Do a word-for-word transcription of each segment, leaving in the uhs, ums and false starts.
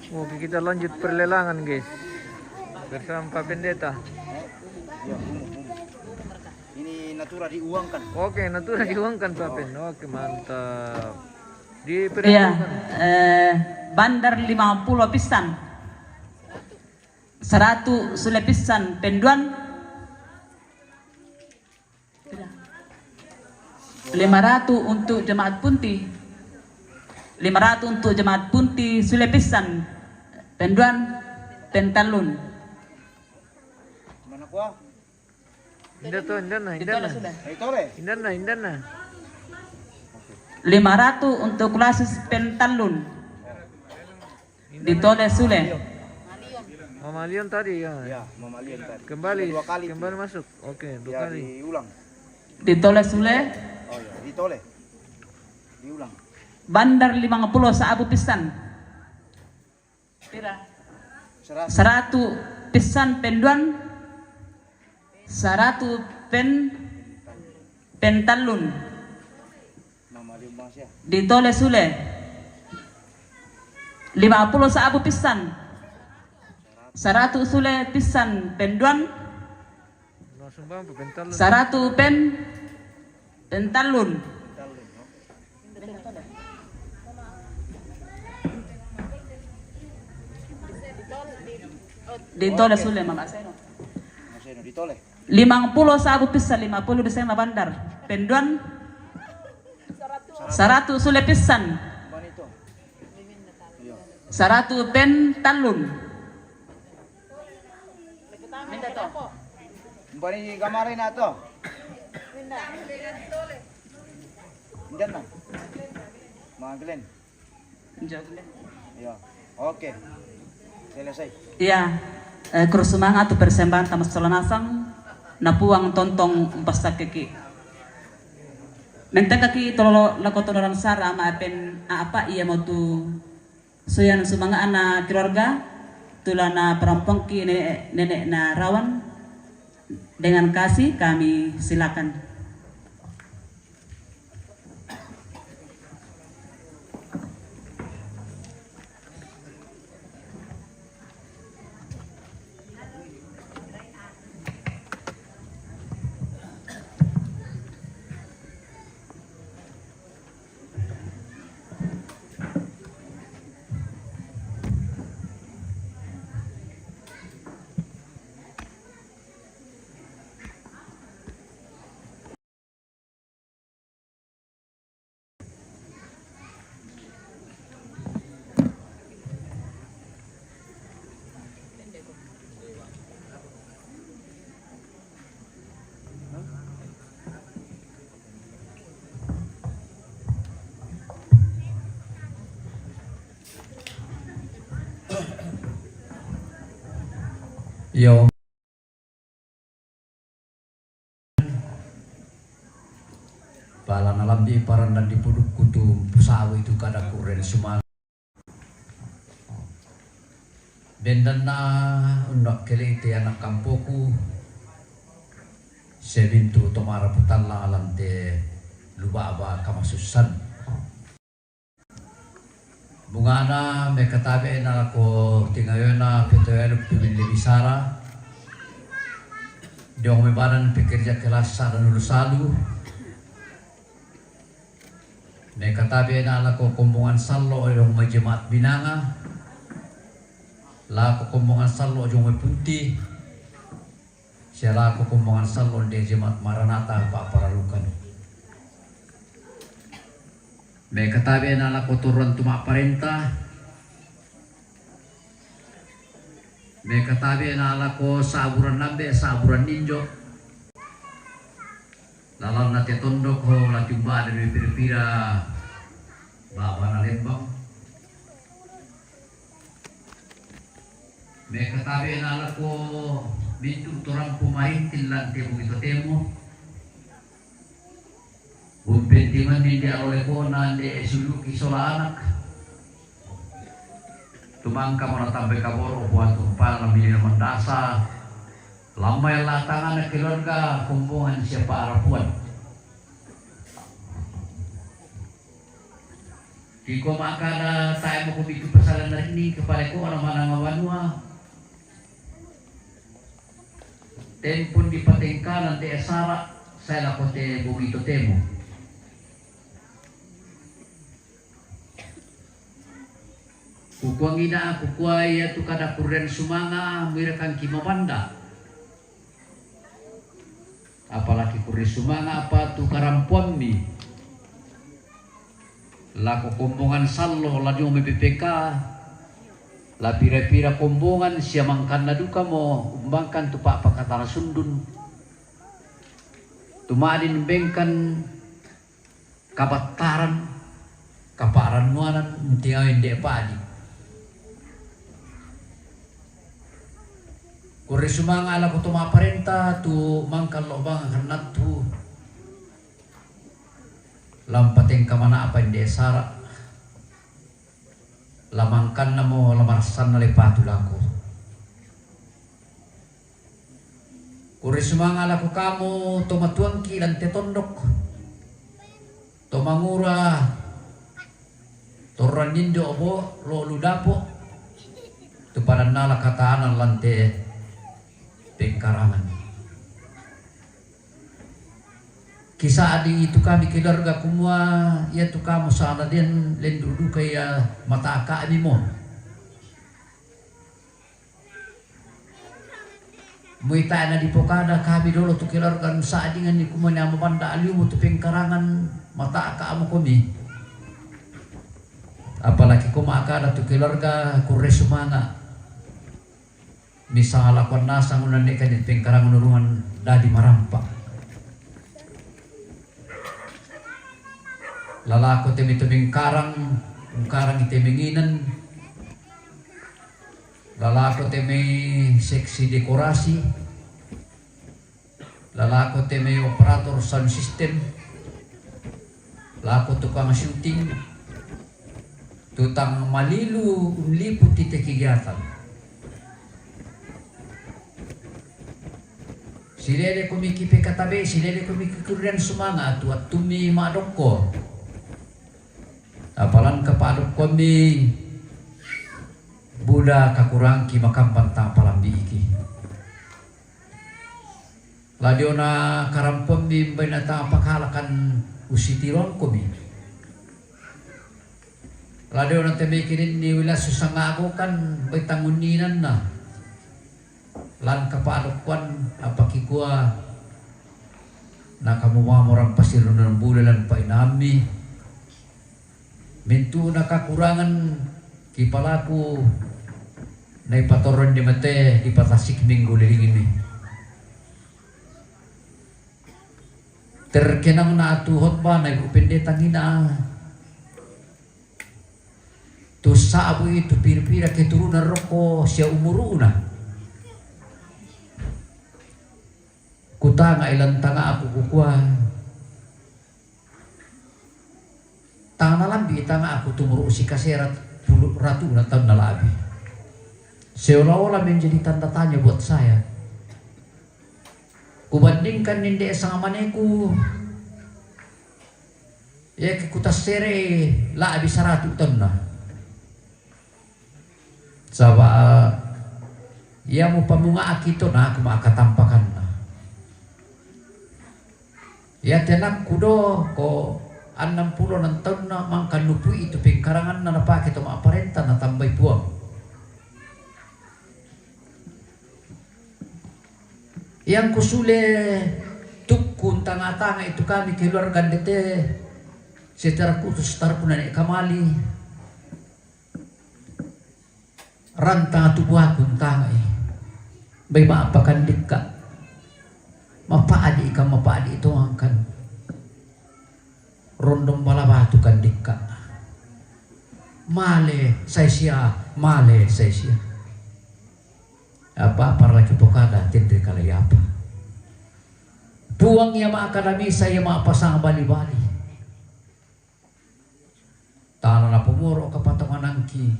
Oke, kita lanjut perlelangan, guys. Bersama Pak Pendeta. Iya, umum, umum. Ini natura diuangkan. Oke, natura diuangkan, Pak Pen. Oke, mantap. Iya, eh, bandar lima puluh pisan. Saratu sule pisan penduan. Lima ratu untuk jemaat punti. Lima ratu untuk jemaat punti, sule pisan penduan, pentallun. Mana kuah? Indanna, indanna, indanna. Indanna, indanna. Lima ratu untuk klasis pentallun. Ditole sule. Mama Lion tadi, ya. Ya, Mama Lion tadi. Kembali, dua kali, kembali masuk. Oke, dua kali. Diulang. Ditole sule. Oh, iya, ditole. Diulang. Bandar lima puluh sa'bu pisan. Pira? Saratu. Saratu pisan penduan. Saratu pen, pentallun. Ditole sule. Lima puluh sa'bu pisan. Saratu sule pisan penduan. Saratu pen, pentallun. Ditole sule, Mama Seno. Lima puluh sa'bu pisan, lima puluh di sema bandar. Penduan. Saratu sule pisan. Saratu pentallun. Minda to. Mbani gamare na to. Minda na. Maglen. Iya. Oke. Selesai. Iya. Eh, kurus sumanga' tu persembahan tama sola nasang, napuang tontong umpasakeki. Mentakaki tololo lako tonoran sara ma pen apa iya mo tu Suyan sumanga'na keluarga, tulana parampongki nene', nene'na Rawan, dengan kasih kami silakan. Iyo. Pala nalambi parandan di pudukku tu pusa'bu itu kada kurren sumang. Bendanna undakkele'te ana' kampoku, sebintu tomara putalla alante luba'ba kamasussan. Bungana mekatabe'na lako tingayona petoyanu piwilli bisara, diong mebanan pekerja kelasa dan ulusalu. Mekatabe'na lako kombongan sallo' jong mai jemaat binanga, lako kombongan sallo' jong mai punti, sia lako kombongan sallo' nde jemaat Maranatha pa'paralukan. Mekatabe'na lako toruan tu ma'parenta, Mekatabe'na lako sa'buran nambe', sa'buran ninjo'. Lalanna te tondok ho la tiumba'de pira-pira ba'bana lembang. Mekatabe'na lako mintu' torampo marinting lan te bongi totemo. Umpentinganni nde alo lekona nde suluki sola anak. Tumangkamo natambai kaboro' Puang tu pala minina mandasa. Lammai la tangana keluarga kombongan sia pa'rapuan. Iko ma'kada tae' moko bitu pasalan rinni kepale ko ana mananga wanua. Tempon di patengkanan de' sara', sae lako te bogi totemo. Kukuangi na kukua ia tu kada kurren sumanga' muirakangki mabanda. Apalagi kurre sumanga' apa tu karampoammi. Lako kombongan sallo la dio me P P K, la pira-pira kombongan sia mangkanna dukamo umbangkan tu pa'pakatana sundun. Tu ma'din bengkan kabattaran, kapa'rannuanan, ntiawe nde' padi. Kurre sumanga' lako to ma'parenta tu mangkan lo bang hannattu. Lampa tengka mana'pa nde' sara'. La mangkannamo la marassanna le patu lako. Kurre sumanga' lako kamu to matuangki lan te tondok, to mangura, to rannindo obo lo ludapo, tu padannala katanan lan te pengkarangan. Kisa'di tu kami keluarga kumua, ia tu kamu sa'din lendu' duka ia mata'aka'mi mo. Muita' na dipokada kami dolo tu keluarga sa'dingan ni kumua ni mabanda aliumu tu pengkarangan mata'aka'mo komi. Apalagi ko ma'kada tu keluarga kurre sumanga'. Misal lakuan nasang unanne kan pengkarang nurungan dadi marampa. Lalako te mai to mengkarang, ungkarang te menginan. Lalako te mai seksi dekorasi. Lalako te mai operator sound system, lako tukang syuting, tutang malilu unliputi te kegiatan. Silele ko miki P K T B, silele ko miki kurren sumanga' tu attummi ma'dokko. Apalan kapa'dokkoammi buda kakurangki makamban tang palambi'iki. La diona karampoammi mbai na tang pakalakan usitiroangkomi. La diona te mai kininni wilassu sangagokan mbai tangunninanna. Lan kapa'dokkoan apa kikua na kamu mamorang pasirunun bule lan pa'inammi. Mintu' na kakurangan kipalaku na ipatorronni mate dipatasik minggu lilingimi. Terkenang na tu khotbah na ibu pendeta ngina tu sa'bu itu pira-pira keturunan rokko sia umuru'na. Kutanga'i lan tanga'ku kukua, tang nalambi' tanga'ku tumuru' sikasera pulu' ratuna taun nala'bi'. Seolah-olah menjadi tanda tanya buat saya. Kubandingkan ninde' sangamaneku, iake kutassere la'bi saratu' taunna. Saba' ia mupamunga'aki to na aku ma'katampakanna. Ia tenakku do ko annang pulo nan taunna mangka nupui tu pengkaranganna napake to ma'parenta natambai Puang. Iangku sule tukku tanga-tanga itu kami keluarga ndete secara khusus tarpunane kamali. Rantang tubuaku ntangai. Bai ma'pakandikka. Mapa'di' ka mapa'di' toangkan. Rondong bala batu kandikka. Male saisia, male saisia. Apa parlaki pokada tenre kalai apa. Puang ia ma'kada misa ia ma'pasang bali-bali. Tana napomoro' kapatonganangki.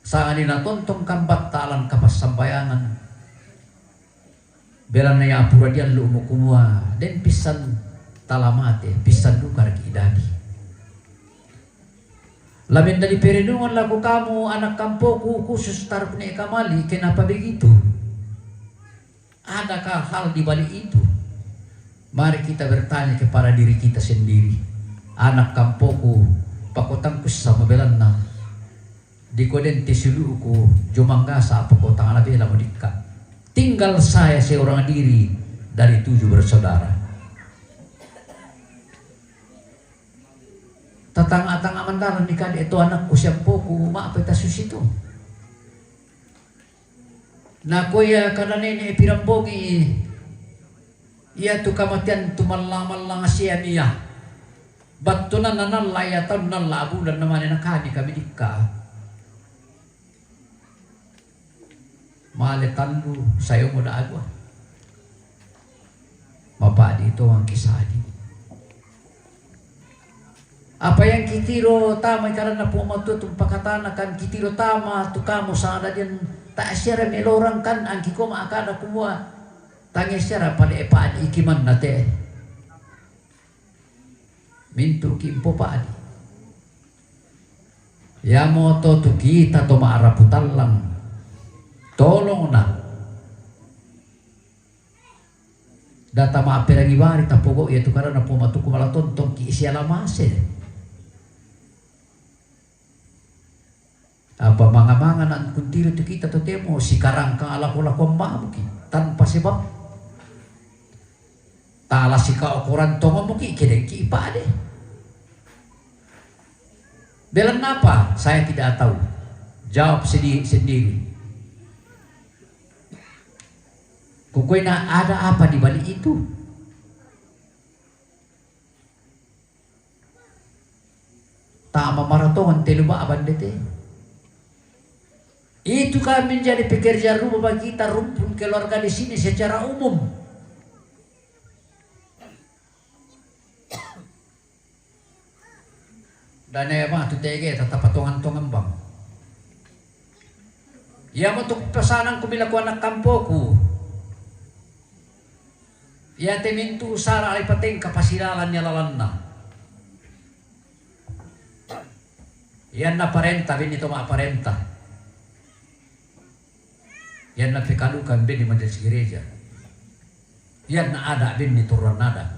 Sangani natontong kambatta lan kapassambayangan. Belanna ia pura diallu'mu kumua den pissan tala mate, pissan dukaraki idadi. Lamen dari perenungan laku kamu, anak kampoku, khusus taruk ne kamali, kenapa begitu? Adakah hal di balik itu? Mari kita bertanya kepada diri kita sendiri. Anak kampoku, pakotangku sama belanna. Di kodente suluku, jomangga sa pakotangana bela mudikka. Tinggal saya seorang diri dari tujuh bersaudara. Tatanga-tanga mandalan ni kade to anakku siampoku, ma'pa tasusi tu. Nakoya kada nene pirambongi, iya tu kamatean tu mallang-mallang siamia. Battunan nalla iya taun nalla bulan namane nakami kami dikka. Male tallu, sayo moda agua. Mapadi to angki sadi. Apa yang kitiro tama ikaranna Puang Matua tumpakatana kan kitiro tama tu kamu sadadian tak siara melorang kan angki koma akada kumua. Tange siara pada epadi ikiman nate. Mintu kimpo padi. Yamo to tu kita to ma'rapu tallang. Tolongna. Data ma'perangi bari tapogau iya tu karana pomatuku mala tontong ki isi alamase. Apa manga-manga na kuntiri tu kita totemo sikarangka lako-lako mamuki tanpa sebab. Tala sika ukuran tongomuki kedengki ipade. Belanna apa? Saya tidak tahu. Jawab sendiri-sendiri. Kukuina ada apa di balik itu? Tama maratongan telu ba'ban dete. Itu kan menjadi pekerjaan rumah bagi kita rumpun keluarga di sini secara umum. Dane ma tu tege tatapatongan-tongan bang. Iya mo tu pesananku bila ku anak kampoku. Iya te mintu sara alai patengka pasilalan iya lalanna. Iyanna parenta benni to ma'parenta. Iyanna pekalukan benni majelis gereja. Iyanna ada benni turuan ada.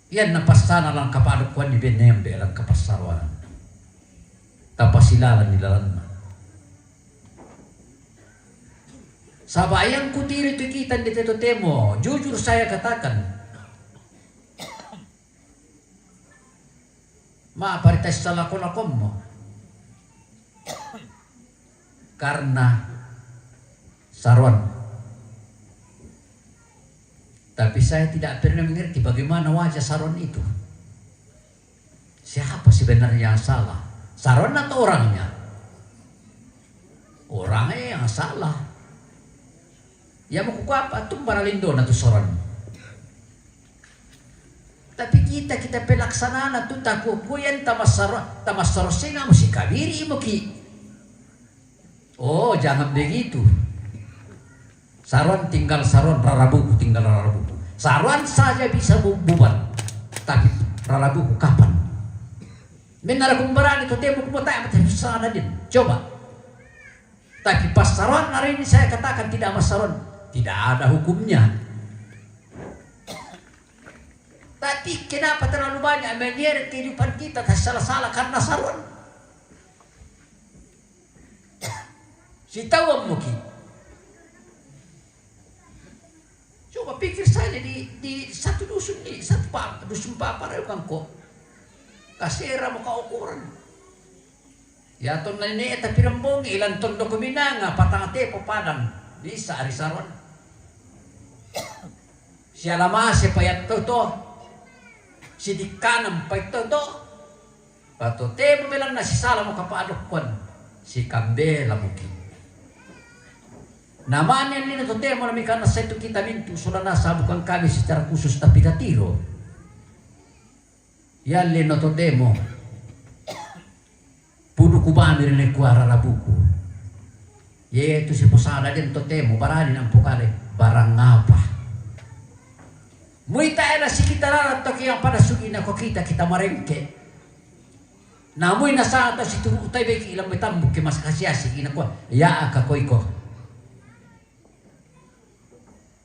Iyanna passana langka padukkuanni benni embe langka passaroan. Tapasilalan di lalanna. Saba' yang kutiri tu kita di teto temo, jujur saya katakan, ma parita salako-lakommo. Karena saron. Tapi saya tidak pernah mengerti bagaimana wajah saron itu. Siapa sebenarnya yang salah? Saron atau orangnya? Orangnya yang salah. Ya mau kuku apa? Tumbara lindona tu saron. Tapi kita, kita pelaksanana tu taku kuyen tamassaro, tamassaro senga musikabiri muki. Oh, jangan begitu. Saruan tinggal saruan, rarabuku tinggal rarabuku. Saruan saja bisa bu-, bubar. Tapi rarabuku kapan? Menara kumbarani tu tembok mo tae mate sana din. Coba. Tapi pas saruan hari ini saya katakan tidak mas saruan. Tidak ada hukumnya. Tapi kenapa terlalu banyak menyeret kehidupan kita tak salah-salah karena saruan? Sitahuan muki. Coba pikir saja di, di satu dusun ni, satu pa, dusun papara kan ko. Kasera mo kaukuran. Ya ton nene tapi rembongi ilan ton dokuminanga patang tepo padang. Bisa ari saron. Sialamase payat toto. Sidikkanan payat toto. Patotemo belanna sisala mo kapadokkuan, sikambela muki. Namane lino totemo namikana setu kita mintu solana sabukan kami secara khusus tapi tatiro. Yalle no totemo. Pudu kubami ri kuara rabuku. Yaitu siposada den totemo barani nampokade barang apa. Muita ena sikitararan toki yang pada sugina ko kita kita marengke. Namui nasata situru' tai beki ilang betambu ke mas kasiasi ina kua. Ya aka koiko.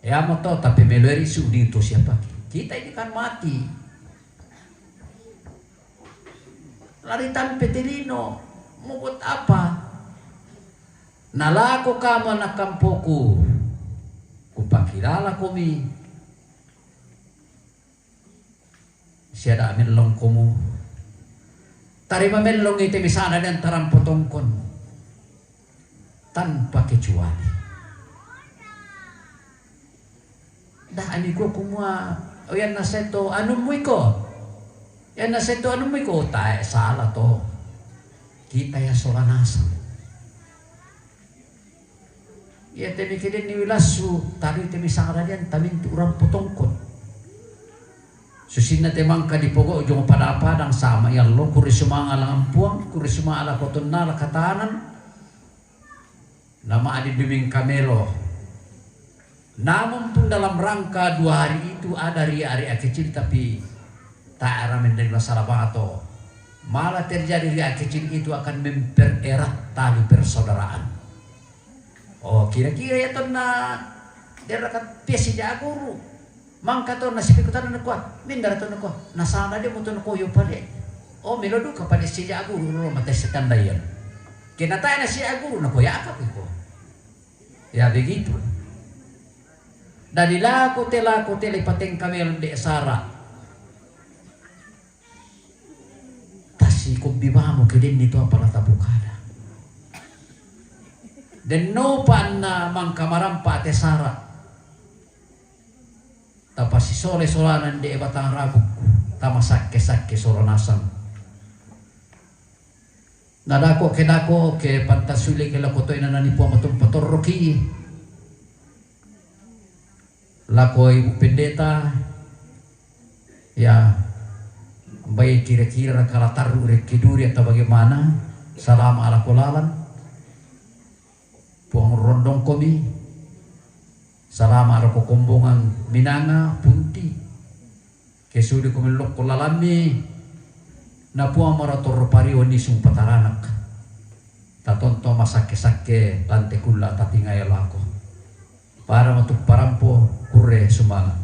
Ya moto tapi melori su di to siapa. Kita ini kan mati. Lari tampe telino. Mau buat apa? Nalako kama na kampoku. Kupakilala komi. Siada amin longkomu. Tarima mellong ite misana dan taram potongkon. Tanpa kecuali. Dah ami ko kumua, o yan na seto anummu iko. Yan na seto anummu iko, tae salah to. Kita ya sola nasang. Iya temi keden ni wilassu, tadi temi sangradian tamintu urang potongkon. Susinna temangka di pogo jong pada-padang sama yallo, kure sumanga langampuang, kure sumanga la kotonna la katanan. Nama adi duming kamelo. Namun pun dalam rangka dua hari itu ada ria-ria kecil, tapi tak ada menjadi masalah bato. Malah terjadi ria kecil itu akan mempererat tali persaudaraan. Oh, kira-kira ya tonna derakat pesi jaguru. Mangka to na sipikutana nakua, mindara to nakua, nasana dia mutu nakua yo pale. O melo duka pale si jaguru lo mate setandaian. Kena tanya si aguru nakua ya apa ko. Ya begitu. Dari laku te laku te lipateng kami de sara. Tasi ko bibamo ke denni to apa la tabukada. Den no panna mangka marampa te sara. Tapasisole solanan de batang rabuk, tamasakke-sakke solo nasang. Nadako ke dako ke pantasuli ke lako toina nani puang matum patorroki. Lako ibu pendeta, ya, bai kira-kira kala taru reki duri atau bagaimana, salama ala kolalan. Puang rondong komi, salama ala kokombongan minanga punti. Kesudi komi lokko lalammi, na puang mara torro parioni sung pataranak. Tatonto masakke-sakke lante kulla tatingai lako. Para matu parampo kurre sumanga.